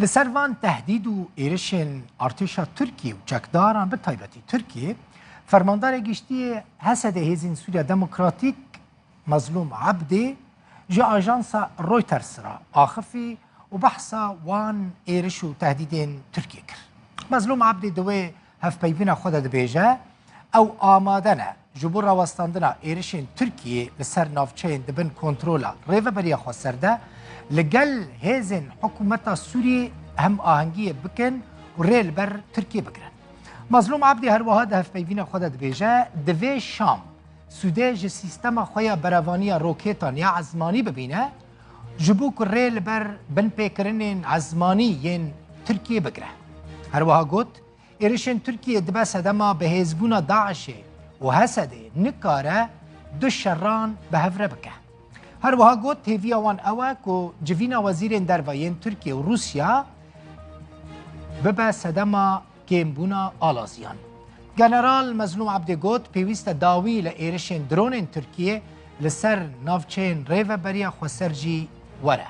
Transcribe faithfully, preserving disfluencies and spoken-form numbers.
Li ser van tehdîd û êrişên artêşa Tirkiyê û çekdaran, bi taybetî Tirkiyê, Fermandarê Giştî yê H S D'ê Hêzên Sûriya Demokratîk Mezlûm Ebdî ji ajansa Reuters re axifî û behsa wan êriş û tehdîdên Tirkiyê kir. Mezlûm Ebdî di wê hevpeyvîna xwe de dibêje, ew amade ne ji bo rawestandina êrişên Tirkiyê li ser navçeyên di bin kontrola Rêveberiya Xweser de li gel hêzên hikûmeta Sûriyê hemahengiyê bikin û rê li ber Tirkiyê bigirin. Mezlûm Ebdî her wiha di hevpeyvîna xwe de dibêje, divê Şam sûdê ji sîstema xwe ya berevaniya roketan ya ezmanî bibîne, ji bo ku rê li ber binpêkirinên ezmanî yên Tirkiyê bigire. Her wiha got, êrişên Tirkiyê dibe sedema bihêzbûna DAIŞê û H S D'ê nikare du şeran bi hev re bike. Her wiha got, hêviya wan ew e ku civîna wezîrên derve yên Tirkiye û Rûsya bibe sedema kêmbûna alaziyan. General Mezlûm Ebdî got, pêwîst e dawî li êrişên dronên Tirkiyê li ser navçeyên Rêveberiya Xweser jî were.